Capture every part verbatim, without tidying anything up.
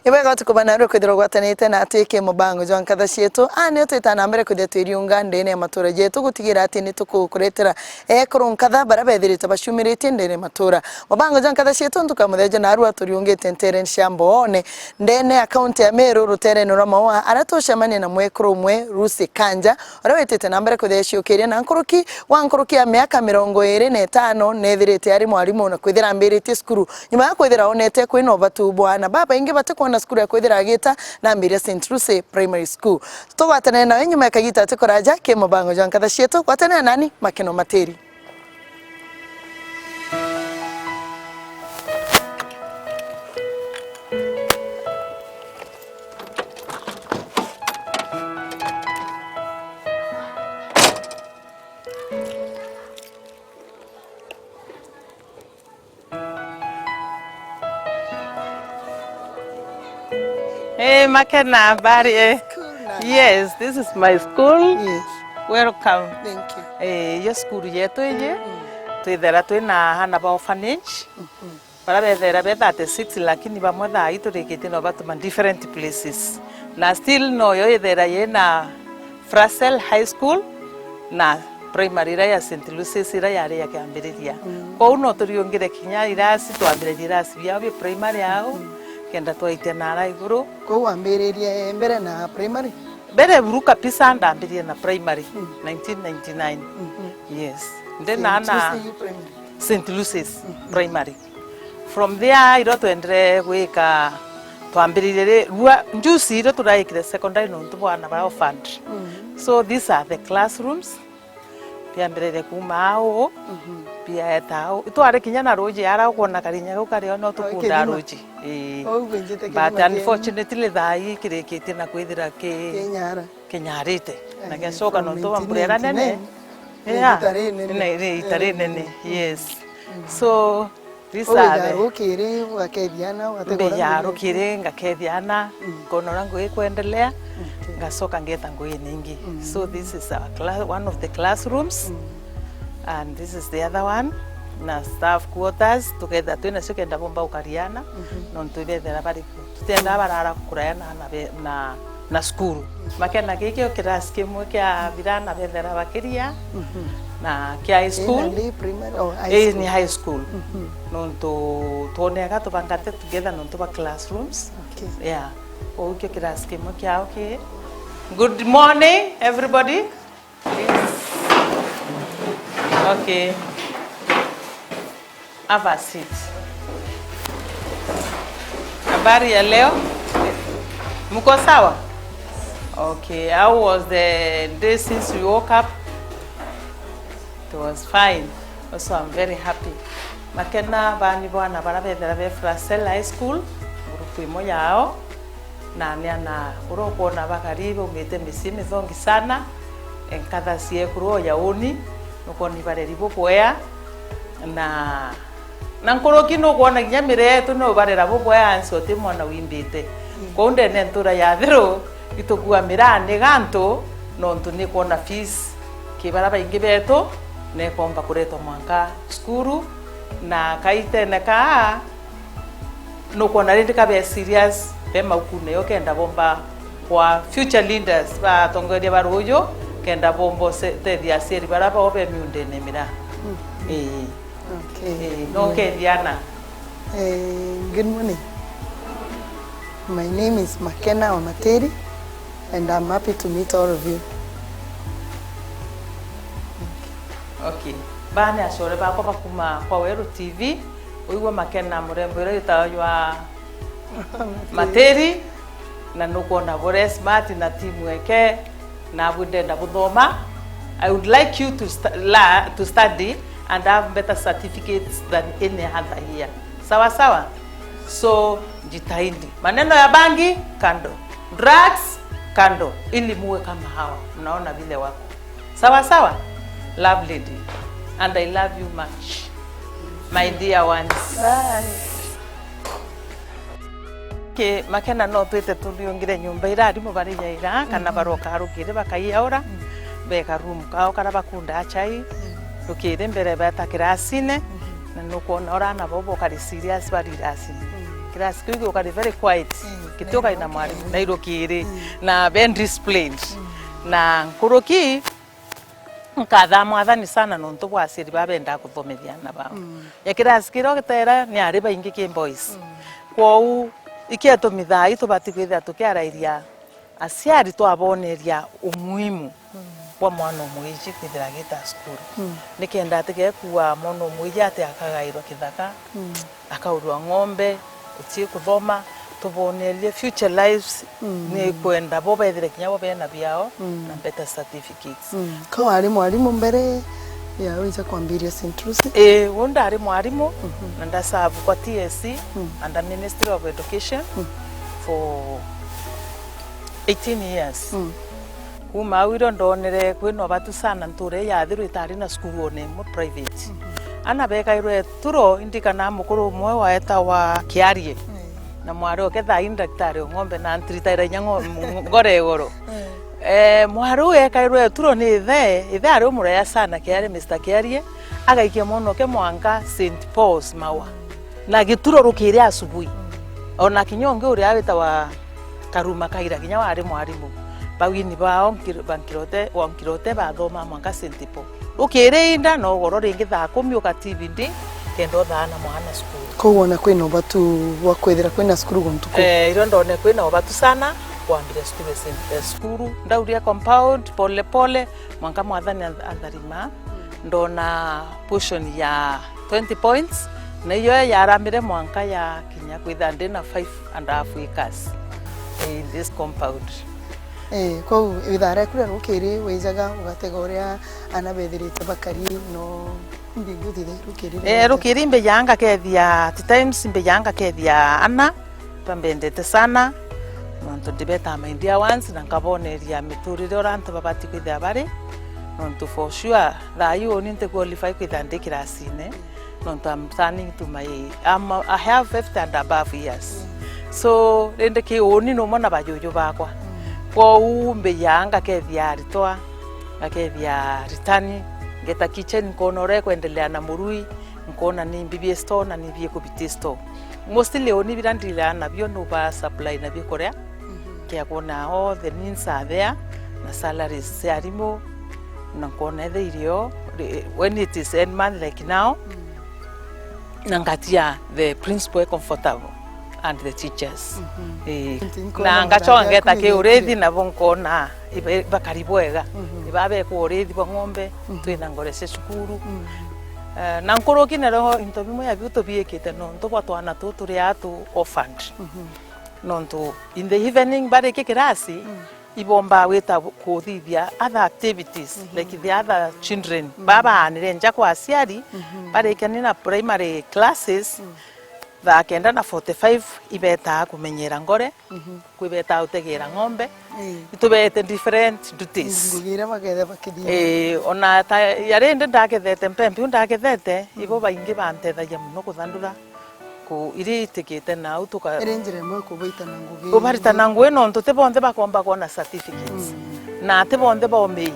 Ni bwega utuku bana rwe kwithirwa ugwatanite na ati ki mubango jwa nkatha cietu. Aa nio twita na mbere kwithia twiriunga ndene ya matura jetu gutigira ati ni tukukuretera ekuru nkatha bara bethirite baciumiritie ndene ya matura. Mubango jwa nkatha cietu ntuka mutheja na arua turiungite ntereni cia Mboone ndene ya kaunti ya Meru, rutereni rwa Maua, aria tucemania na mwekuru umwe Lucy Kanja, uria witite na mbere kwithia eciukiria na nkuruki wa nkuruki ya miaka mirongo iri na itano nethirite ari mwarimu na kwithira ambiritie cukuru nyuma ya kwithira onete kwina ubatu bwa aana babaingi batikwona cukuru ya kwithira agita na ambiria Saint Lucy Primary School. Tugwatanire nawe nyuma ya kagita ti kuraja ki mubango jwa nkatha cietu. Gwatanira nani, Makeno Matiri. Eh, Makena, habari, eh? Cool na. Yes, this is my school. Yes. Welcome. Thank you. Eh, iyo cukuru yetu iji. Mm. Twithera twina aana ba orphanage. Mhm. Bara bethera be thirty-six, lakini bamwe thaa ii turikitie no batuma different places. Na still noyo ithera yina Fraser High School na primary ira ya Saint Lucy's ira yari ya kiambiriria. Mm. Kwou no turiungire kinya irasi, twambiririe irasi biao bia primary au, mm, kenda twaitia nara iguru. Kwou wambiririe mbere na primary? Mbere buru kabisa ndambirie na primary, mm, nineteen ninety-nine. Mhm. Yes. Ndi na Saint na Lucy Primary. Saint Lucy's, mhm, Primary. From there, irio twendere gwika, twambiririe ri-, rua, njusi irio turaikire secondary nontu bwa aana bara orphaned. Mm. So these are the classrooms. Biambiririe kuuma au, mhm, biaeta au. Itwari kinya na ruji ara ukwona karinya gau kari o no. Oh, tukundaa kirima. Ruji. Ii. Au winjite kirima. But kienu. Unfortunately, thaa ii kirikitie na kwithira ki-, kinyara. Kinyarite. Na eh, giacoka from nontu bwa mbura ira nene. Nineteen ninety-nine, ni, yeah, ita rinene. Ni ita rinene, eh, yes. Mm. So, these are the, ugeja rukiri, ugakethia ana, ugate mbeja rukiri, ngakethia ana, mm, nkona uria ngugi ikwendelea, okay, ngacoka ngetha ngugi ningi. Mm. So, this is our cla-, one of the classrooms, mm, and this is the other one. Na staff quarters, tuketha twinacio kenda bomba ukariana, mhm, nontu ibethera bari Tutiendaa barara kuraya na, na, be-, na, na cukuru. Makena giki o kirasi kimwe kia birana bethera bakiria, mhm, na kia high school. Ii ni primary or high school? Ii ni high school. Mhm. Nontu twonega tubangate together nontu bwa classrooms. Okay. Yeah. Kwou kio kirasi kimwe kiao ki. Good morning, everybody. Please. Okay. Have a seat. Habari ya leo? Mko sawa? Okay. How was the day since we woke up? It was fine. Also, I'm very happy. Makena bani bwana bara bethera be Fraser High School, group imwe yao. Na ni ana uria ukwona bagari baumite micii mithongi sana, nkatha ciekuru o ya uni, nukwona ibareri bubwea, na, na nkuruki nukwona kinya mire yetu ni ubarera bubwea, ansi uti mwana wimbite. Mm. Kwou ndene ntura ya thiru, itukua mira ni gantu, nontu ni kwona fees ki bara baingi betu, nekomba kuretwa mwanka cukuru, na kaitene kaa, nukwona rindi ka be serious, be maukune yo kenda bomba kwa future leaders, ba atongeria ba ruuju, kenda bomba use-, tethia aciari bara bao be miundene mira. Mm. Ii. Okay. Ii, no kethia ana. Eh, good morning. My name is Makena Wamatiri, and I'm happy to meet all of you. Okay. Baa ni acore bakwa bakuma kwa Weru T V. Uigua Makena murembo uria witagwa jwa Matiri, na nukwona bure smart na timu eke, nabu ndenda buthoma. I would like you to stu-, la-, to study and have better certificates than any other here. Sawa sawa? So, jitahidi. Maneno ya bangi, kando. Drugs, kando. Ili muwe kama hawa. Mnaona vile wako. Sawa sawa? Love lady. And I love you much. My dear ones. Bye. Ki Makena no twite turiungire nyumba ira arimu barijaira, kana, mhm, baroka rukiri bakaiaura, mm, beka room kao kara bakunda chai, mm, rukiri mbere beta kirasine, mhm, na nukwona ura ana bo bokari serious bari irasine. Mm. Class kiu gioka ri very quiet. Mm, gitioka ina mwarimu, na irukiri, mm, na very disciplined. Mm. Na nkuruki, nkathaa Mwathani sana nontu bwa aciari baa bendaa kuthomithia aana bao. Mm. Ya kirasi kiria gitera ni ari baingi ki boys. Mm. Kwou, iketumi thaa ii tubati kwithira tukiarairia aciari twaboneria umuhimu, mm, bwa mwana umwiji kwithira agita cukuru. Mm. Nikenda atigekua mwana umwiji ati akagairwa kithaka, mm, akaurwa ng'ombe, utie kuthoma, tubonerie future lives, mm, ni kwenda bo bethire kinya bo bena biao, mm, na better certificates. Mm. Ka wari mwarimu mbere ya wija kwambiria Saint Lucy? Ii, u ndari mwarimu, mhm, na ndaserve kwa T S C, mm, under Ministry of Education, mm, for eighteen years. Mm. Kuuma au irio ndonere kwina ubatu sana ntuura ii yathirwe itari na cukuru ona imwe private. Mhm. Ana bekairwe turo, indikana mukuru umwe waetawa Kiarie. Mm. Na mwari oke thaa ii ni ndagitari o ng'ombe na ntiritaira inya ng'o-, m-, ngore igoro. Mm. Eh, mwari uu ekairwe turo ni ithe, ithe ari umurea sana Kiarie, Mister Kiarie, agaikia mwana oke mwanka Saint Paul's Maua. Na gituro rukiri asubuhi. Mm. Ona kinya ungi uria witawa Karuma Kaira, kinya wari mwarimu. Bawini bao nkir-, ba Nkirote, wa Nkirote bathoma mwanka Saint Paul. Rukiri inda na ugoro ringi thaa kumi uka T V D, kenda uthaana mwana cukuru. Kou wona kwina ubatu bwa kwithira kwina cukuru guntu kuu? Eh, irio ndone kwina ubatu sana, kwambire cukuru Saint, eh, cukuru. Ndauria compound, pole pole, mwanka Mwathani anth-, antharima. Ndona portion ya twenty points, na iyo yaramire mwanka ya kinya kwithira ndi na five and a half acres in this compound. Eh, kwou ithaa riaku ria rukiri wijaga ugatega uria ana bethirite bakari no mbingi uthithe rukiri? Eh, rukiri mbijaa ngakethia, at times mbijaa ngakethia ana, bambendete sana, nontu ndibetaa my dear ones, na nkaboneria miturire uria antu babati kwithira bari, nontu for sure, thaa ii uni nti qualify kwithira ndi kirasine, nontu I'm turning to my, I'm, I have fifty and above years. So, rindi ki uni numwe na bajuju bakwa. Kwou mbijaa ngakethia aritwa, ngakethia aritani, ngeta kitchen, nkona uria ikwendelea na murui, nkona ni mbi bi store na ni bi ikubiti store. Mostly uni bira ndilaa nabio nuba supply nabio kuria, mhm, kia kwona all the needs are there, na salaries cia arimu, na nkona ethe irio, ri-, when it is end month like now, mm, na ngatia the principal e comfortable and the teachers. Mhm. Eh, na ngacoka ngeta ki urithi nabo nkona ibe-, bakari bwega. Mhm. Iba bekwa urithi bwa ng'ombe, mhm, twina ngore cia cukuru. Mhm. Eh, na nkuruki nario into bimwe ya biu tubiikite nontu bwa twana tuu turi aa tu orphaned. Mhm. Nontu in the evening bariki kirasi, mm, ibomba gwita bu-, kuthithia other activities, mhm, like the other children. Mm. Baa baanire nja kwa aciari, mhm, barikania na primary classes, mm, thaa kenda na forty-five ibetaa kumenyera ngore, mhm, kwibetaa utegera ng'ombe. Ii. Itubeete different duties. Ngugi iria bakeetha bakithithia. Ii, ona ta ya rindi ndakethete mpempi u ndakethete, mm, ibo baingi bantethagia mono kuthandura ku-, iria itikite nau tuka- Iri njira imwe kubaita na ngugi. Kubarita na ngugi nontu ti bonthe bakomba kwona certificates. Mm. Na ti bonthe baumei.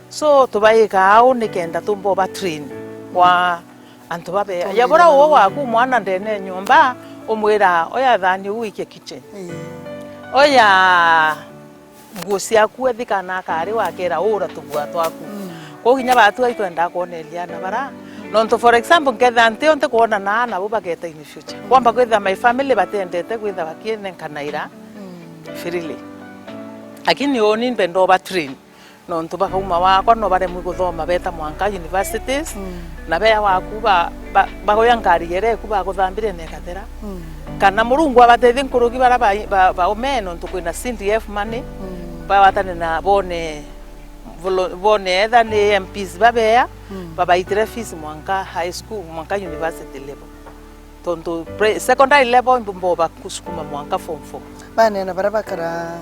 So, tubaikaa au nikenda tumba uba train kwa antu babea. Ya bura uwe waku mwana ndene nyomba, umwira, "Oya thani uu wikie kitchen. Mm. Oya nguo ciaku ethi kana akari wakera ura tugua twaku." Mm. Kwou kinya batu ai twendaa kwoneria ana bara. Nontu, for example, nkethira ntio ntikwona na ana bo bageta in future. Mm. Kwamba kwithira my family batendete kwithira bakienenkanaira, mm, freely. Lakini uni mbenda uba train. Nontu bakauma wakwa no baremwe guthoma beta mwanka universities, mm, na bea waku ba, ba, bagoya ngari yere eku baguthambiria na ikathera. Mm. Kana Murungu abatethie nkuruki bara ba, ba, baume nontu kwina C D F money, mm, bawatane na bone volo-, bone etha ni M Ps babea, mm, babaitire fees mwanka high school, mwanka university level. Tontu pre-, secondary level imbo mboba kusukuma mwanka form four. Baneana bara bakara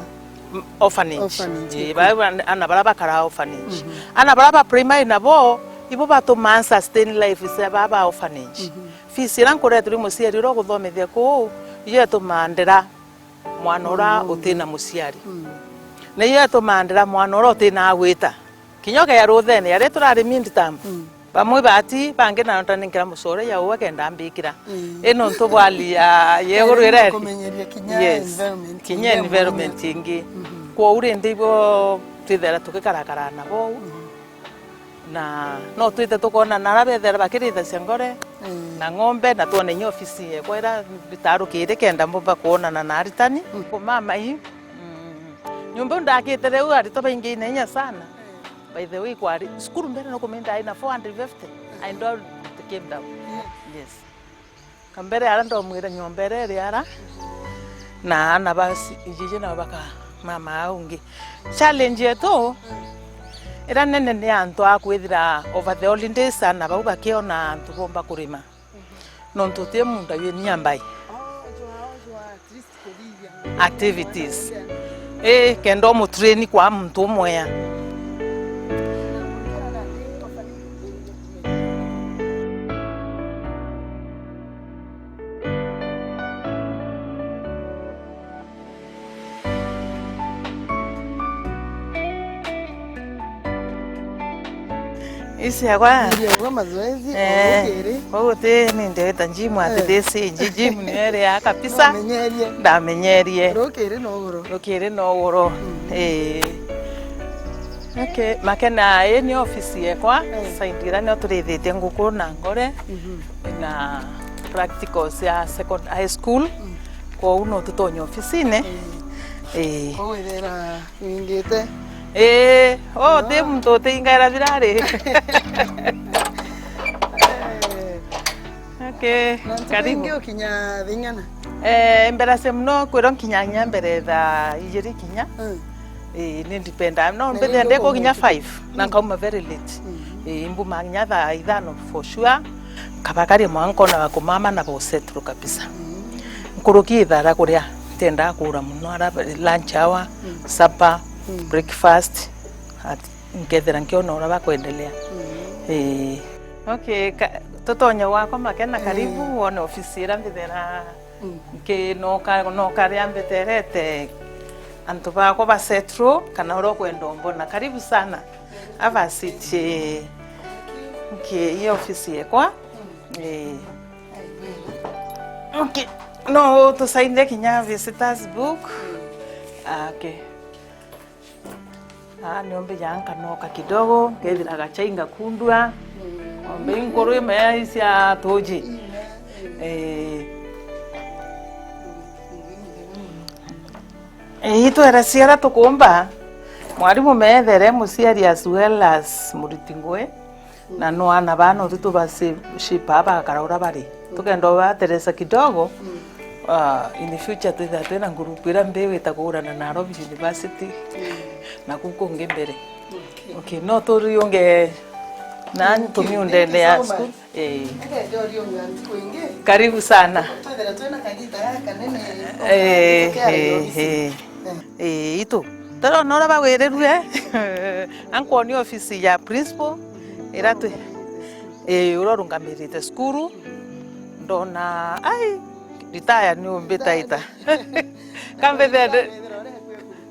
M-, orphanage. Orphanage, ii, okay. Ba-, ba-, ana bara bakara orphanage. Mhm. Ana bara ba primary nabo, ibo batumaa sustain life cia baba orphanage. Mhm. Fees ira nkuretwe ri muciari uria uguthomithia kuu, iyo itumaa ndera mwana ura, mm, utina muciari. Mm. Na iyo itumaa ndera mwana ura utina agwita. Kinya ukeya ruthene, aria turari mid term. Mm. Bamwe bati, bangi na ndaninkira mucore ya uu akenda ambikira. Mm. I nontu bwa hali ya, ya iguru ira iri. Kumenyeria kinya yes, environment kinya ingi environment ingi. Mhm. Kwou rindi ibo twithera tukikarakara nabo uu. Mhm. Na no twite tukona na ara bethera bakirithacia ngore, mm, na ng'ombe, na twone inya ofisi yekwa ira bitarukiri kenda mbumba kwonana na aritani. Mm. Kumama ii. Mm. Nyomba iu ndakite riu aritwa baingi na inya sana. By the way, kwari cukuru mbere no kuminda ina four hundred fifty. I don't came down. Yes. Kambere ara ndomwira nyomba ira iri ara, na ana ba si-, ijiji nao baka mama au ungi. Challenge yetu ira nene ni antu a kwithira over the holidays ana bau bakiona antu bomba kurima. Nontu ti munda wi ni ambai. Activities. Ii, kenda umutrain kwa muntu umwe ya. Iciagwa. Iriagwa mazoezi, eh, o rukiri. Kwou ti ni ndewita gym ati, eh, this age gym ni iri ya kabisa. Ndamenyerie. Ndamenyerie. Rukiri no uguru. Rukiri no uguru. Mm. Eh. Okay, Makena, ii ni ofisi yekwa, eh, side ira nio turithitie nguku na ngore, mhm, na practicals ya second high school. Mm. Kwou no tutonye ofisine. Eh. Eh. Kwou ithera wingite. Eh, oh, no, ti muntu utingaira birari. Eh. Okay, na ntuku karibu. Ingi ukinya thing'ana? Eh, mbere cia muno kwirwa nkinya nya mbere thaa ijiri kinya. Mm. Eh, ni ndipenda. No, na mbithia ndi kukinya five, na, mm, nkauma very late. Mm. Eh, mbuma kinya thaa ithano for sure. Nkabakaria mwanka nkona wa kumama na bo settle kabisa. Mm. Nkuruki ithaa ria kuria, ntiendaa kuura muno, ara lunch hour, mm, supper, mm, breakfast, at-, nkethira nkiona uria bakwendelea. Mm. Eh. Okay, ka-, tutonye gwakwa Makena, karibu, eh, wone ofisi ira mbithera. Mm. Nki-, noka-, nokaria mbiterete antu bakwa ba settle, kana uria ukwenda umbona. Karibu sana. Have a seat, eh, nki-, ii ofisi yekwa. Mm. Eh. Okay. No tusainire kinya visitors book. Mm. Ah, okay. Ah, niombe ja nkanoka kidogo, nkethira gachai ngakundua. Mm. Ng'ombe inkuru imeya cia tuji. Mm. Eh. Ii, twere ciara tukumba. Mwarimu meethere muciari as well as muriti ngui. Na no ana baa no tu tuba shape, shape aa bagakara uria bari. Mm. Tukenda ubateresa kidogo, mm, ah, in the future twithira twina group iria mbi wita kuurana na Nairobi University, mm, na kuu kungi mbere. Okay. Okay, no turiunge na tumiundene ya school. Eh. Karibu sana. Eh, eh, eh. Eh, itu. Turona uria bagwirirue. Ankwonia ofisi ya principal. Ira twi. Eh, uria urungamirite cukuru. Ndona, ai, retire ni umbitaita. Kambithende.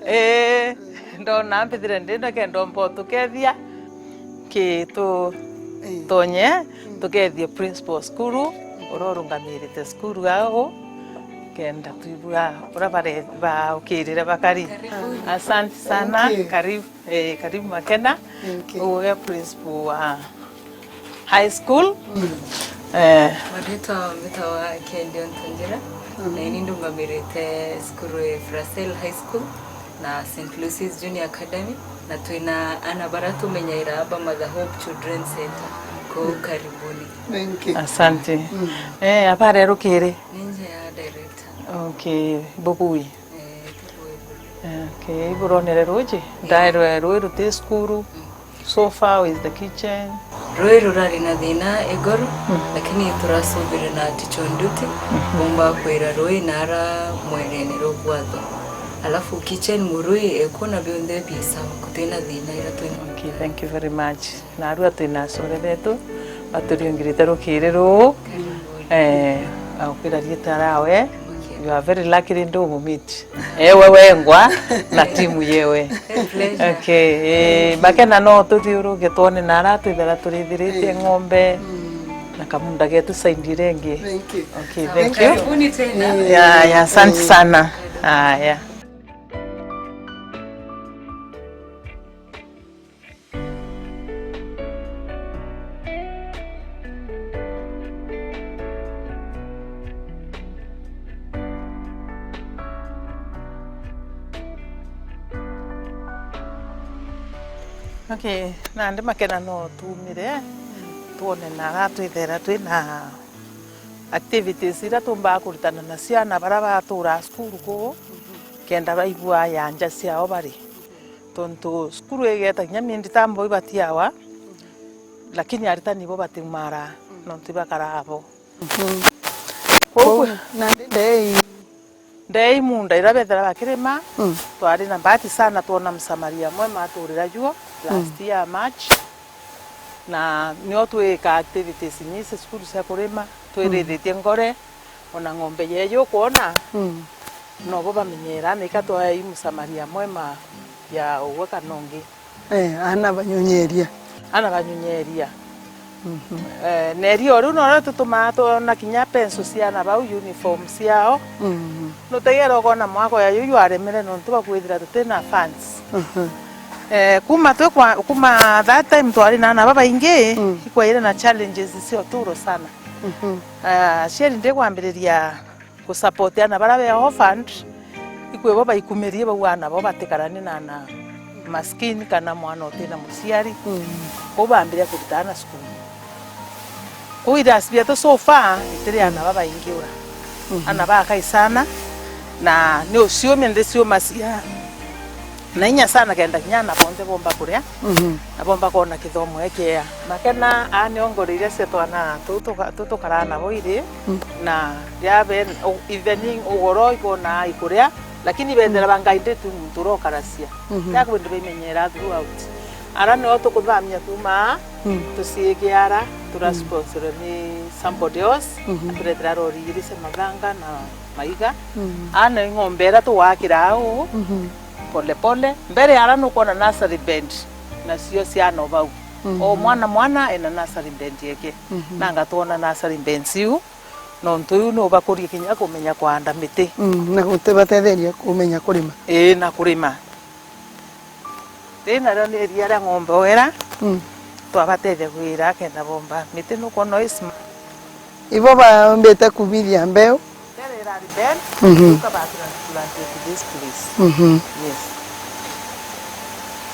Ii, ndona mbithire ndi na kenda umba utukethia ki tu-, ii, tonye, mm, tukethie principal cukuru, uria urungamirite cukuru au, kenda twibua uria bare-, baukirire bakari. Karibu. Asante sana. Thank you. Karibu, eh, karibu Makena. Thank you. Uwe principal wa high school. Mm. Eh. Maritwa mbitawa Kendi Ontungira, mm, na ini ndungamirite cukuru ya Frasel High School na Saint Lucy's Junior Academy, na twina ana bara tumenyaira ba Mother Hope Children's Center. Kuu karibuni. Thank you. Asante. Mm. Eh, abare rukiri? Ninje ya director. Okay, bubui. Eh, tubui bubui. Okay, iburonere ruji? Eh. Ndairwe rui ruti cukuru. Mm. So far, how is the kitchen? Rui rurari na thina igoro, mm, lakini turacubire na teacher on duty, mhm, bomba kwira rui na ara mwerene rugwatho. Alafu kitchen murui ekuna bionthe bi sawa, kutina thina ira twina. Okay, thank you very much. Na arua twina acore betu, baturiungirite rukiri ruu. Karibu. Eh, akwira riita rawe. Okay. You are very lucky rindi umumeet. Ewe wengwa na timu yewe. Okay, eh, Makena no tuthiuruke twone na ara twithera turithiritie ng'ombe na kamunda getu side iria ingi. Thank you. Okay, thank you. Karibuni tena. Yeah, yeah, asante sana. Aya. Okay, nandi Makena no tumire twone na ara twithera twina activities iria tumbaa kuritana na ciana baria baturaa cukuru kuu, kenda baigua ya nja ciao bari. Tontu cukuru igeta kinya mieri tambo ibatiawa, lakini aritani bo batimara, nontu ibakaraa bo. Mhm. Kwou kwi- nandi ndei ndei munda iria bethira bakirima, mm, twari na mbati sana twona msamaria mwema aturira juo last year March, na nio twika activities nyingi cukuru cia kurima, twirithitie ngore, ona ng'ombe yeeju ukwona, mm, nobo bamenyeera, na ika twai msamaria mwema ya ugwe kana ungi. Eh, ana banyunyeria. Ana banyunyeria. Mhm. Eh, na eria o riu norio tutumaa twona kinya pencil cia ana bau, uniform ciao. Mhm. Nutegere ukona mwaka uya juju jwaremere nontu bwa kwithira tutina funds. Mhm. Eh, kuma twi kwa, kuma that time twari na ana babaingi, mm, ikwaire na challenges cia uturo sana. Mhm. Ah, aciari ndikwambiriria gusupport ana baria be orphaned, ikwigua baikumirie bau ana bao batikarani na ana maskini kana mwana utina muciari. Mm. Kwou bambiria kurita ana cukuru. Kwou irasi bietu so far itiri ana babaingi ura. Mhm. Ana bakai sana, na ni uciumia ndi ciuma cia na inya sana kenda kinya ana bonthe bomba kuria, mhm, na bomba kwona kithomo ekiea. Makena aniongore iria cia twana tuu tuka-, tuu tukaraa nabo iri, mm, na riabe u-, evening ugoro ibonaa ikuria, lakini bethira, mm, bangaindite muntu urokaracia. Mhm. Riaku bintu bimenyera throughout. Ara nio tukuthamia kuuma aa, mm, tuciike ara, mm, turasponsorwe ni somebody else, mhm, aturethera rori igiri cia mathanga na maiga. Mm. Ana ing'ombe iria tugwakira au, mhm, pole pole. Mbere ara nukwona nursery bed, nacio ciana o bau. Mhm. O mwana mwana ena nursery bed yake. Mhm. Na ngatwona nursery beds iu, nontu iu nubakurie kinya kumenya kwanda miti. Mm, na gutibatetheria kumenya kurima. Ii, na kurima. Ii, nario ni iria ria ng'ombe wera, mm, twabatethia gwira kenda bomba miti nukwona isma. Ibo bambite kumithia mbeu. There irari ben, mhm, uka ba transplanted this place. Mhm. Yes.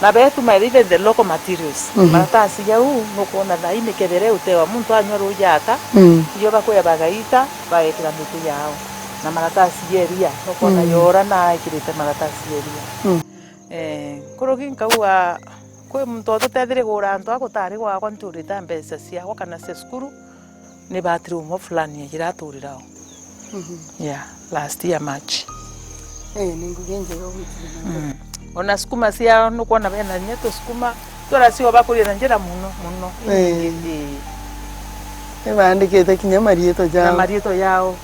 Na betu ma even the local materials. Mhm. Maratasi jau nukwona thaa ii mikebe iria utewa muntu anywa ruuji ata, mm, iyo bakuya bagaita, bagekira miti yao. Na maratasi ya iria, nukwona, mm, yora na ekirite maratasi ya iria. Mm. Eh, nkuruki nkauga, kwi muntu ututeethirie kugura antu a gutari gwakwa nturite mbeca ciakwa kana cia cukuru, ni bathroom fulani iraturira o. Mhm. Yeah, last year March. Eh, ni ngugi njega gwitire na mbere. Mm. Ona sukuma ciao nukwona bena nya tusukuma, Turacio bakuria na njira muno, muno. Eh. Ii. Ni baandikite kinya mariitwa jao. Na mariitwa yao.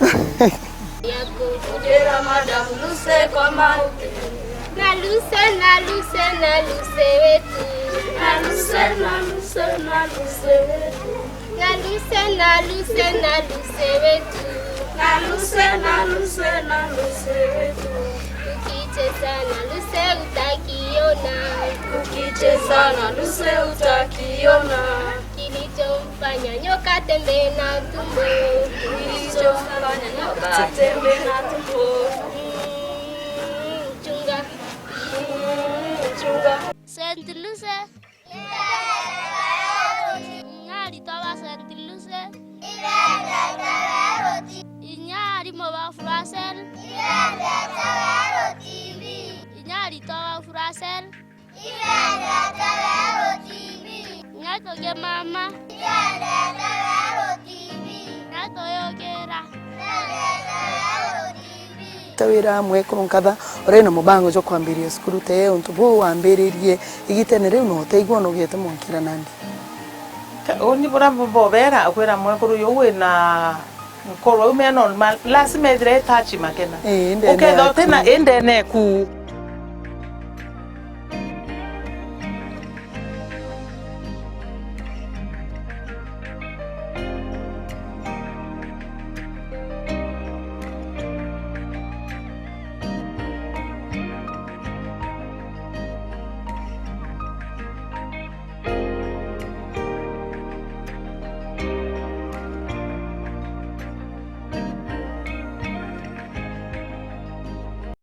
Ya kujira Madam Lucy kwa mauti. Na Lucy, na Lucy, na Lucy wetu. Na Lucy, na Lucy, na Lucy wetu. Na Lucy, na Lucy, na Lucy wetu. Na Lucy, na Lucy, na Lucy wetu. Ukicheza na Lucy utakiona. Ukicheza na Lucy utakiona. Kilichomfanya nyoka atembee na tumbo. Kilichomfanya nyoka atembee na tumbo. Mm, chunga. Mm, chunga. Saint Lucy. Inya aritwa ba Saint Lucy. Inya arimu ba Furacell. Inya aritwa ba Furacell. Inya tuge mama. Inya tuyukira. Ta wira mwekuru nkatha, uri na mubango jwa kwambiria cukuru tee untu buu wambiririe igitene riu na uteigua unogete mwankira nandi? Ka-, uni bura bu-, bobera, akwira mwekuru uyu wina Korwa umea normal, lazima ethire etachi makena. Ii, ndene ukethira yaku. Utina indene ku.